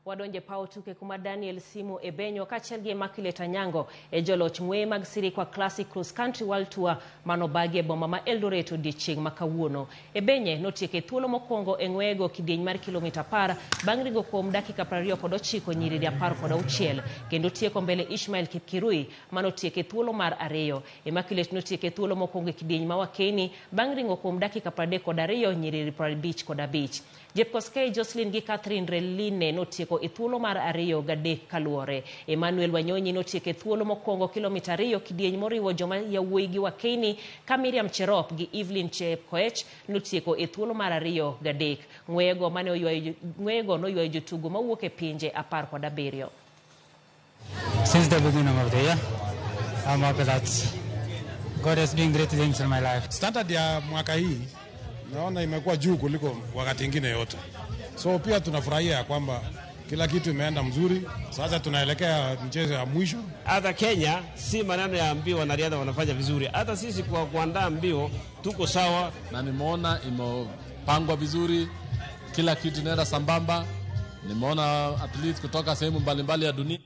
Wadonje e paw tuke kuma Daniel Simu Ebenyo kaachiel gi Immaculate Anyango e joloch ng'weye mag Sirikwa Classic Cross Country World Tour manobagi e boma ma Eldoret odiechieng' ma kawuono. Ebenye notieko e thuolo mokwongo e ng'weyego kidieny mar kilomita 10 bang' ringo kuom dakika 29 nyiriri 16 kendo tieko mbele Ishmael Kipkirui manotieko e thuolo mar ariyo. Immaculate notieko e thuolo mokwongo e kidieny ma Wakeni bang' ringo kuom dakika 32 nyiriri 55. Jepkoskei, Jocelyn gi Catherine Reline notieko e thuolo mar ariyo gadek kaluwore. Emmanuel Wanyonyi notieko e thuolo mokwongo kilomita ariyo kidieny moriwo joma yawuoyi gi Wakeni ka Miriam Cherop gi Evelyn Chepkoech notieko e thuolo mar ariyo gadek. Ng'weyego mane oywayo ng'weyego noywayo jotugo mawuok e pinje 17. Since the beginning of the year, I'm happy that God is doing great things in my life. Standard ya mwaka hii naona imekuwa juu kuliko wakati ingine yote, so pia tunafurahia ya kwamba kila kitu imeenda mzuri. Sasa tunaelekea mchezo ya mwisho. Hata Kenya si maneno ya mbio, wanariadha wanafanya vizuri. Hata sisi kwa kuandaa mbio tuko sawa, na nimeona imepangwa vizuri, kila kitu inaenda sambamba. Nimeona athletes kutoka sehemu mbalimbali ya dunia.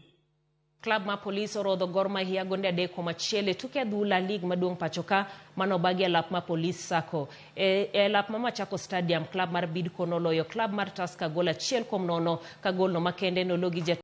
Klab mar Police orodho Gor Mahia gonde adek kuom achiel e tuke adhula lig maduong' pachoka manobagi e lap mar Police Sacco. E lap ma Machakos Stadium, klab mar Bidco noloyo klab mar Tusker gol 1-0 ka golno makende nologi